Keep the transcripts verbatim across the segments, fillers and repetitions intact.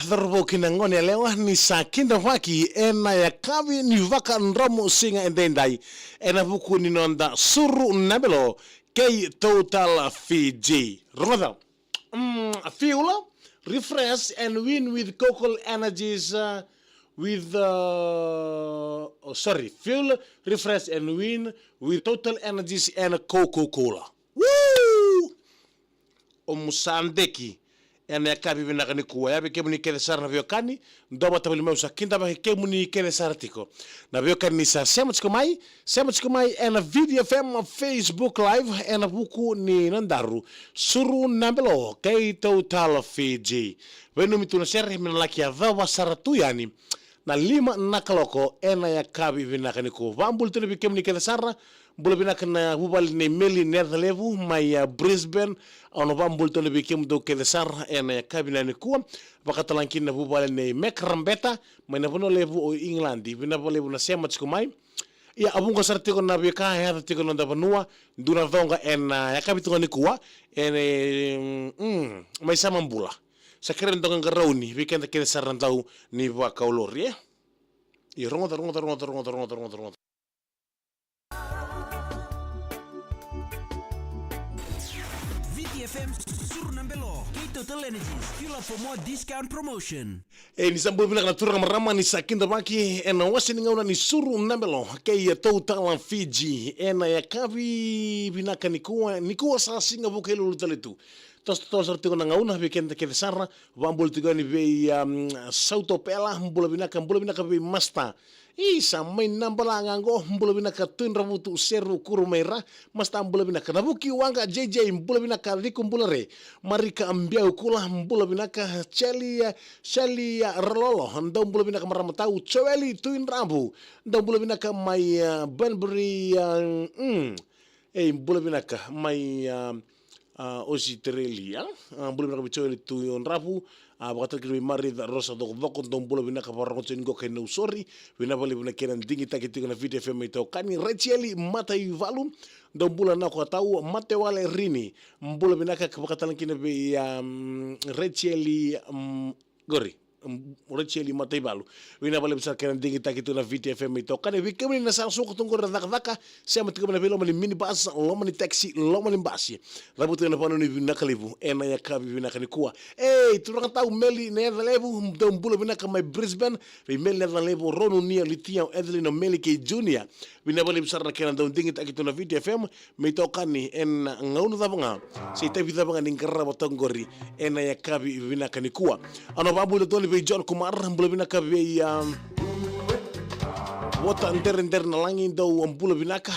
Cauravou kei na gone yalewa, ni sa kidavaki ena yakavi ni vakadromu siga edaidai ena vuku ni noda Suru na Belo kei Total Fiji. Rogoca. Mm, fuel, refresh and win with Coco Energies, uh, with, uh, oh, sorry, fuel, refresh and win with Total Energies and Coca-Cola. Woo! O musadeki ena yakavi vinaka nikua. Ya vei kemuni kece sara na veiwekani, dou vata voli mai, au sa kidavaki kemuni kece sara tiko. Na veiwekani ni sa sema tiko mai, sema tiko mai ena Viti F M Facebook Live ena vuku ni nodaru Suru na Belo kei Total Fiji. Veinanumi tu na sere me na laki yacova sara tu yani na lima na kaloko ena yakavi vinaka nikua. Vakabula tu yani vei kemuni kece sara. Bula vinaka na vuvale nei Meli Necalevu mai, a, Brisbane. Au na vakabula tu yani vei kemudou kece sara ena yakavi vinaka nikua. Vakatalega kina na vuvale nei Mek Rabeta mai na Vanua Levu o Igiladi. Vinaka vakalevu na sema tiko mai. Ia, a vuqa sara tiko na veika e yaco tiko ena noda vanua, dua na coqa ena yakavi tu ga nikua, ena, mm, mai sa ma bula. Sa kerei dou qaqarauni vei keda kece sara na dau ni vakaulori, e? Ia, rogoca, rogoca, rogoca, rogoca, rogoca, rogoca, rogoca. Viti F M, Suru na Belo kei Total Energies. Fuel up for more discount promotion. E, ni sa bula vinaka na turaga, marama, ni sa kidavaki ena wase ni gauna ni Suru na Belo kei Total Fiji ena yakavi vinaka nikua, nikua sa Siga Vukelulu tale tu. Toso, toso sara tiko na gauna vei keda kece sara. Vakabula tiko yani vei, um, Sautopela, bula vinaka, bula vinaka vei Master. Isa, mai Nabala ga qo, bula vinaka Tui Dravutu, Seru Kuru mai Ra, Master, bula vinaka. Navuki Waqa, J J, bula vinaka, Ciku Bulare, Marika Biaukula, bula vinaka, Cheli, Cheli Ralolo, dou bula vinaka, marama tau, Joeli Tui Dravu, dou bula vinaka mai, uh, Banbury, uh, mm, ei, bula vinaka mai, uh, a, Ositerelia. A, bula vinaka vei Joeli Tuiodravu. A, vakatale kina vei Marica Rosa Cokocoko, dou bula vinaka, vakarogo tiko yani qo kei Nausori. Vinaka vakalevu na kena digitaki tiko na Viti F M mai Tokani. Racheli Mataivalu, dou bula na ko tau, Matewale Rini. Bula vinaka, vakatale kina vei, um, Racheli, um, qori, um, Racheli Mataivalu. Vinaka vakalevu sara kena digitaki tu na Viti F M mai Tokani. Vei kemuni na sa suka tu qori na cakacaka, sema tiko mai na veiloma ni minibus, loma ni taxi, loma ni basi. Cavuta na vanua ni vinaka levu ena yakavi vinaka nikua. Ei, turaga tau Meli Necalevu, dou bula vinaka mai Brisbane. Vei Meli Necalevu, Ronu, Nia, Litia, Evelyn, o Meli kei Junior. Vinaka vakalevu sara na kena dau digitaki tu na Viti F M mai Tokani ena gauna cava ga se itavi cava ga ni qarava toka qori ena yakavi vinaka nikua. Au na vakabula tu yani vei John Kumar, bula vinaka vei, um, Vota Deredere na Lagi, dou bula vinaka.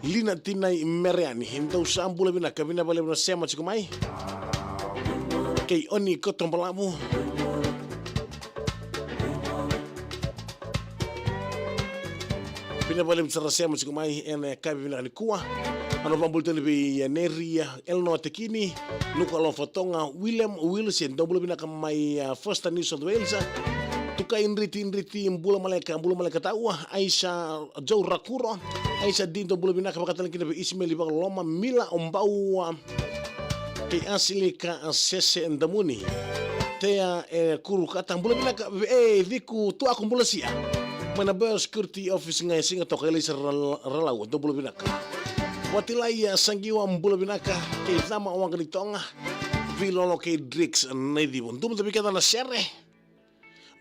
Lina Tinai Mereani, dou sa bula vinaka, vinaka vakalevu na sema tiko mai. Kei Oni Kotobalavu. Vinaka vakalevu sara na sema tiko mai ena yakavi vinaka nikua. Au na vakabula tu yani vei, e, Neri, e, Elenoa Tekini, Nuka Lofatoga, William Wilson, dou bula vinaka mai, e, Forster, New South Wales. Tukai Driti, Driti, bula maleka, bula maleka tau, Aisa Joe Rakuro, Aisa Di, dou bula vinaka, vakatale kina vei Isimeli Vakaloloma, Mila Obau, kei Asilika Sese Damuni. Tea, e, Kurukata, bula vinaka, e, Ciku Tuaku, bula sia. Mai na Bell Security Office ga e Sigatoka, Elisa Ral-, Ralau, dou bula vinaka. Vatilaia Sagiwa, bula vinaka, kei Cama Waqa ni Toga, Vilolo kei Drix Naicivo. Dou mada vei keda na sere.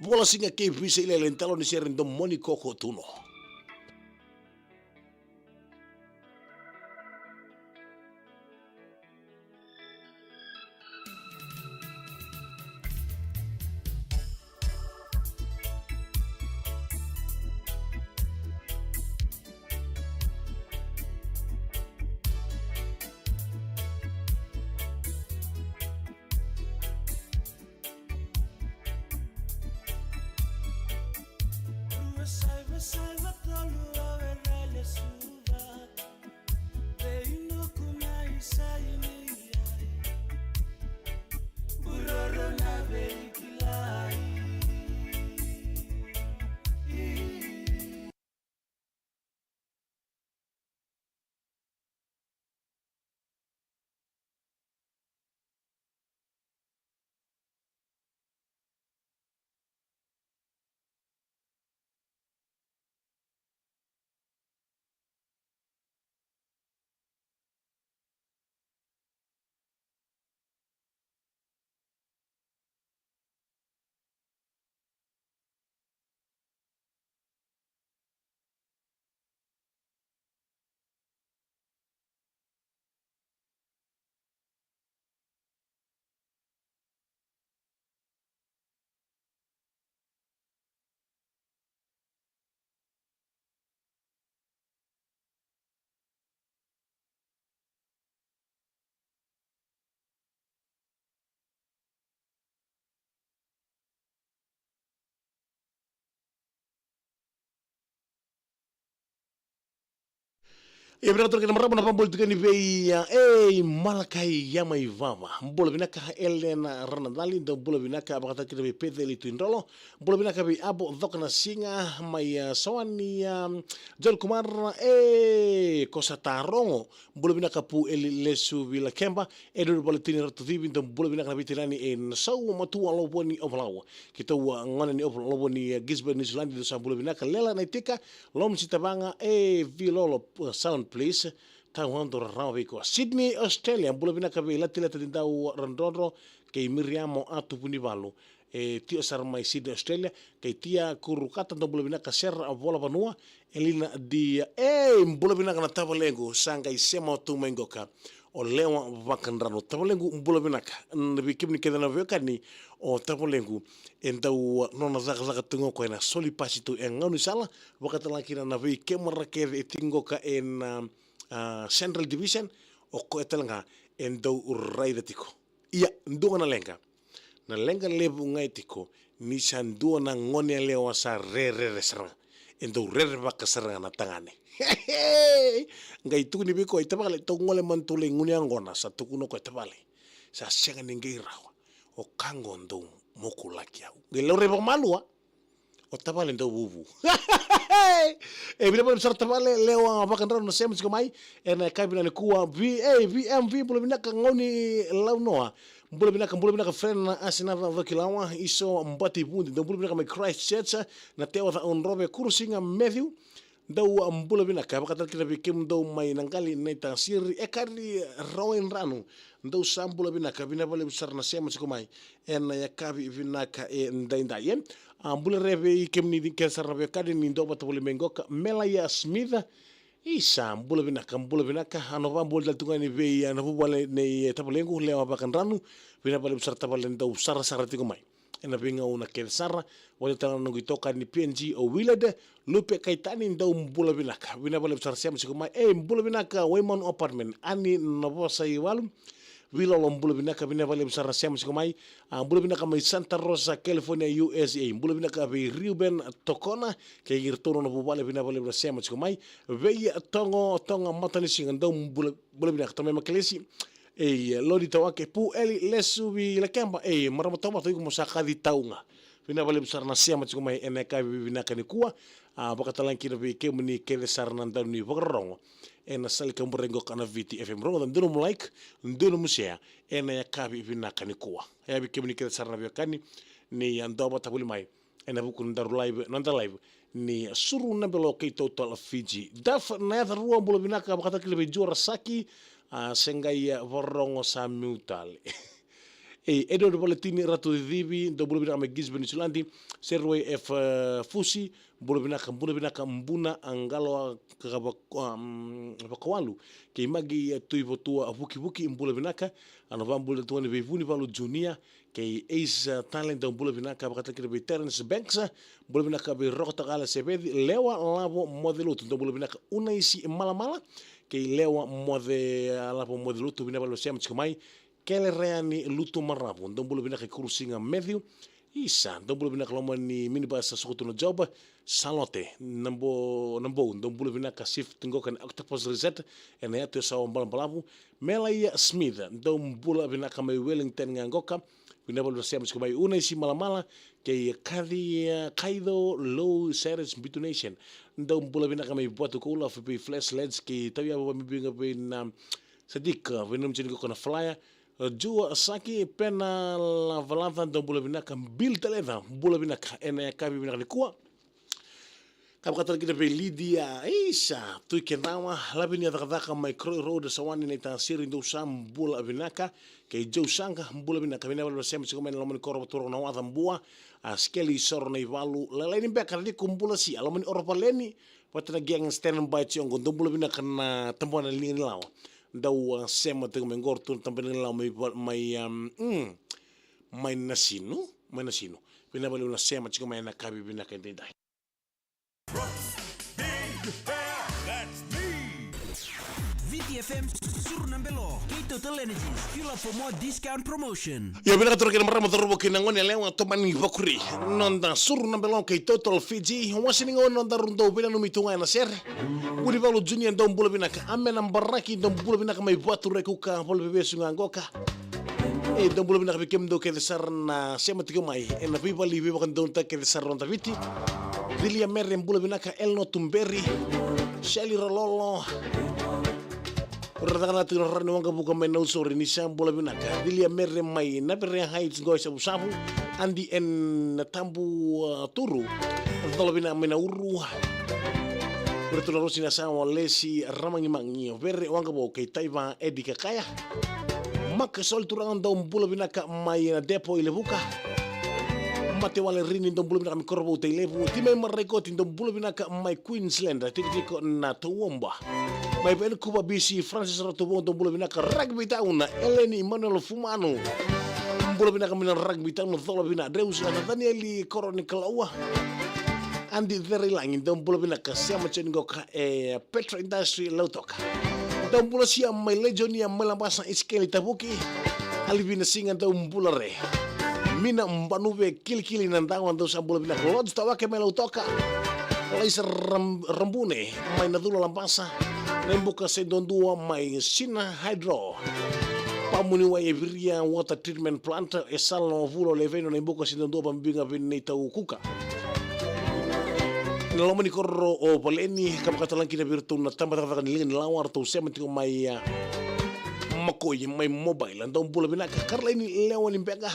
Vola Siga kei Visa Ilele, dalo ni sere, Domoni Koko Tuno. E vinaka tale kina, marama, na vaboli tukani vei, a, ei, Malakai Yamaivava. Bula vinaka Elena Ranadali, dou bula vinaka, vakataki na vei Peceli Tuidrolo. Bula vinaka vei Abo Coka na Siga, mai, a, Soani, a, John Kumar, e, ko sa tarogo. Bula vinaka Pu Eli Lesu Vilakeba, Edward Valetini Ratucivi, dou bula vinaka na veitinani e Nasau, matua Lovoni Ovalau. Keitou, a, gone ni Ovalau, Lovoni, a, Gisborne, New Zealand, dou sa bula vinaka, Lela Naitika, Lomsi Tavaga, e, Vilolo, a, sound please. Tau hau dou rarawa vei koya. Sydney, Australia, bula vinaka vei Latileta Didau Radrodro, kei Miriamo Atu Vunivalu. E, Tio sara mai Sydney, Australia, kei Tia Kurukata, dou bula vinaka Sera Vola Vanua, Elina Dia, e, bula vinaka na tavalequ, sa qai sema tu mai qoka. O Lewa Vakadranu, tavalequ, bula vinaka. Na vei kemuni kece na veiwekani, o tavalequ, e dau nona cakacaka tu qoka ena soli pasi tu e gaunisala, vakatalega kina na vei kemara kece e tiko qoka ena, a, Central Division, o koya talega e dau raica tiko. Ia, dua ga na leqa. Na leqa levu ga e tiko, ni sa dua na gone yalewa sa rerere sara ga. E dau rerevaka sara ga na tagane. Qai tukuni vei koya, tavale, tou gole mada tou lai gunu yaqona, sa tukuna o koya, tavale. Sa sega ni qai rawa. O ka qo dau mokulaki au. Qai laurai vakamalua. O tavale dau vuvu. E, vinaka vakalevu sara tavale, Lewa Vakadranu na sema tiko mai ena yakavi vinaka nikua, V A V M V, bula vinaka Gauni Launoa. Bula vinaka, bula vinaka Fren na Asinaca Cokilawa, Iso Bati Vudi, dou bula vinaka mai Christchurch, na Tewa Caudrove, Kurusiga Matthew, dou, a, bula vinaka, vakatale kina vei kemudou mai Naqali, Naitasiri, Ekari Rawaidranu, dou sa bula vinaka, vinaka vakalevu sara na sema tiko mai ena yakavi vinaka edaidai, e. A, bula re vei kemuni kece sara na veiwekani ni duavata voli mai qoka, Melaia Smith, isa, bula vinaka, bula vinaka, a, na vabula tale tu ga ni vei, a, na vuvale nei, e, tavalequ, Lewa Vakadranu, vinaka vakalevu sara tavale dou sarasara tiko mai ena veigauna kece sara, vata tale ga na noqu itokani P N G o Willard, Lupe Kaitani, dou bula vinaka. Vinaka vakalevu sara sema tiko mai. E, bula vinaka Waimanu Apartment, Ani Navosaivalu. Vilolo, bula vinaka, vinaka vakalevu sara sema tiko mai. A, bula vinaka mai Santa Rosa, California, U S A. Bula vinaka vei Reuben Tokona, kei iratou na vuvale, vinaka vakalevu na sema tiko mai. Vei Toga, Toga Matanisiga, dou bula, bula vinaka. Tomai Makelesi, e, Lodi Tawake, Pu Eli Lesu Vilakeba, e, marama tauvata, iko mo sa kaci tau ga. Vinaka vakalevu sara na sema tiko mai ena yakavi vinaka nikua, a, vakatalega kina vei kemuni kece sara na dau ni vakarorogo ena sala ni kaburaki qoka na Viti F M. Rogoca, dua nomu like, dua nomu share ena yakavi vinaka nikua. E, vei kemuni kece sara na veiwekani ni a duavata voli mai ena vuku ni daru live, noda live ni Suru na Belo kei Total Fiji. Daf na yaca rua, bula vinaka, vakatale kina vei Jua Rasaki, a, se qai, a, vakarorogo sa miu tale. E, Edward Valetini Ratu Civi, dou bula vinaka mai Gisborne, Niu Siladi, Serway F, e, Fusi, bula vinaka, bula vinaka, Buna, a, Qalo, a, ka, ka, vak-, um, Vakawalu, kei Magi, a, Tui Votua, a, Vukivuki, bula vinaka, a, na vabula tu ga ni vei Vunivalu Junior, kei Ace, a, Talent, dou bula vinaka, vakatale kina vei Terence Banks, a, bula vinaka vei Roko Takala Seveci, Lewa Lavo Mocelutu, dou bula vinaka Unaisi Malamala, kei Lewa Moce, a, Lavo Mocelutu, vinaka vakalevu sema tiko mai, Kelereani Lutu Maravu, dou bula vinaka Kurusiga Matthew, isa, dou bula vinaka loma ni minibus a suka tu na job, Salote, na bo-, na bou, dou bula vinaka shift qoka na Octopus Reset, ena yatu e Sawa Balabalavu, Melaia Smith, dou bula vinaka mai Wellington ga qoka, vinaka vakalevu sema tiko mai Unaisi Malamala, kei Kaci, e, Kaico, Lou, Cyrus, Bitu Nation, dou bula vinaka mai Vatu Koula, F B Flash Lens, kei Tauyava, vamibiga vei na Sadik, vei na mjini qoka na Flyer, Jua Saki, Pena Lavalaca, dou bula vinaka, Bill Taleca, bula vinaka, ena yakavi vinaka nikua. Ka vakatale kina vei Lydia, isa, Tui Kedawa, Lavinia Cakacaka mai Croy Road, Sawani, Naitasiri, dou sa bula vinaka, kei Joe Saga, bula vinaka, vinaka vakalevu sema tiko mai na loma ni koro Vaturau na Waca Bua, a, Skeli Soro na ivalu, Lailai ni Beka, Riku Bulasi, a, loma ni Oro Valeni, vata na gang standby tiko qo, dou bula vinaka na tabana ni liga ni lawa. Dou, a, sema tiko mai qo, ratou na tabana ni liga ni lawa mai va-, mai, um, mm, mai Nasinu, mai Nasinu. Vinaka vakalevu na sema tiko mai ena yakavi vinaka edaidai. Brooks, big hair, that's me. Viti F M, Suru na Belo kei Total Energies. Queue up for more discount promotion. Io, vinaka turaga kei na marama, cauravou kei na gone yalewa, tomani vakuri. Noda Suru na Belo kei Total Fiji. Wase ni gauna daru dau veinanumi tu ga ena sere. Vunivalu Junior, dou bula vinaka. Amena Baraki, dou bula vinaka mai Vatu Rekuka, Valuvevesu ga qoka. E, dou bula vinaka vei kemudou kece sara na sema tiko mai ena veivale veivakadodonutaki kece sara na noda Viti. Cilia Mere, bula vinaka. Elno Tuberi, Shelly Rololo, ra caka na tiko na rara ni waqavuka mai Nausori, ni sa bula vinaka. Cilia Mere mai Naverea Heights, qo e Savusavu. Adi ena Tabu, uh, Turu, cola vinaka mai Nauru. Iratou na Rosi Nasawa, Lesi Ramagimagi, Vere Waqavo kei Taiva Edi Kakaya. Maka Soli Turaga, dou bula vinaka mai na Depo i Levuka. Matewale Rini, dou bula vinaka mai Korovou, Tailevu. Timai Maraikoti, dou bula vinaka mai Queensland, tikotiko na Toowoomba. Mai Vancouver, B C, Francis Ratovo, dou bula vinaka. Rugby Town, Eleni Emmanuel Fumanu, bula vinaka mai na Rugby Town, cola vinaka. Dreus Nathanieli Koronikalaua, Adi Cerailagi, dou bula vinaka. Sema Joni qoka e Petra Industry, Lautoka. Dou bula Sia mai Lejonia, mai Labasa, Isikeli Tavuki, Alivina Siga, dou bula re. Mina Banuve, Kilikili Nadawa, dou sa bula vinaka. Lodge Tawake mai Lautoka, Laisa Ram-, Rambune mai Nacula, Labasa. Naibuka Seiduadua mai Sina Hydro, Pamuniwai e Viria Water Treatment Plant, e Sala Vulo Leveno, Naibuka Seiduadua, vabiga vei Nei Tau Kuka. Na loma ni koro o Valeni, ka vakatalaki na vei iratou na tabacakacaka ni liga ni lawa, ratou sema tiko mai, a, Makoi, mai Mobile, dou bula vinaka. Karlaini Lewa ni Bega,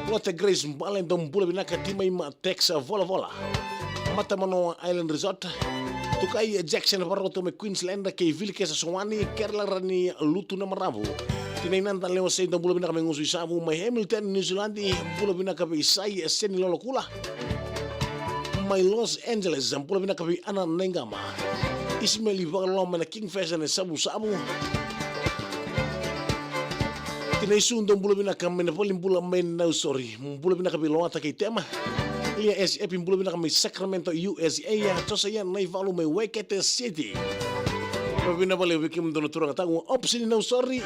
Lote Grace Bale, dou bula vinaka. Timai ma Tex Volavola, Matamanoa Island Resort, Tukai Jackson Varoto mai Queensland, kei Vilikesa Soani, Kerala Rani Lutu na Maravu. Tinai Nada Lewa Sei, dou bula vinaka mai Gusu i Savu, mai Hamilton, New Zealand, bula vinaka vei Sai, Seni Lolokula. Mai Los Angeles, bula vinaka vei Ana Naigama. Ismaili Vakaloloma mai na King Fashion e Savusavu. Tinai Su, dou bula vinaka mai na Valenibula mai Nausori. Bula vinaka vei Loata kei Tema. Lia S F, bula vinaka mai Sacramento, U S A. Josaia Naivalu mai Waikete City. Vinaka vakalevu vei kemudou na turaga tau Opsini Nausori.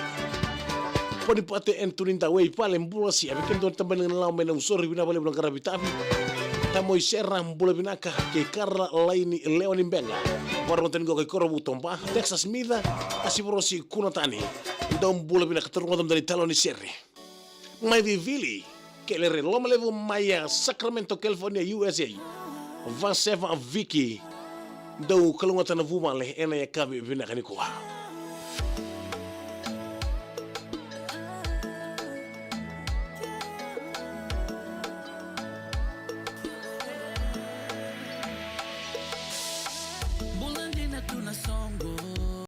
Ponipate Anthony Dawei Pale, bula Sia, vei kemudou na tabana ni lawa mai Nausori, vinaka vakalevu na qaravi tavi. Tamoi Sera, bula vinaka, kei Karlaini Lewa ni Bega. Vakarogotani qo kei Korovu Toba, Texas Mitha, Asivorosi Kunatani. Dou bula vinaka, taroga mada na italanoa ni sere. Mai Vivili, Kelere Lomalevu mai, a, Sacramento, California, U S A. Vaseva Viki, dou kalougata na vuvale ena yakavi vinaka nikua.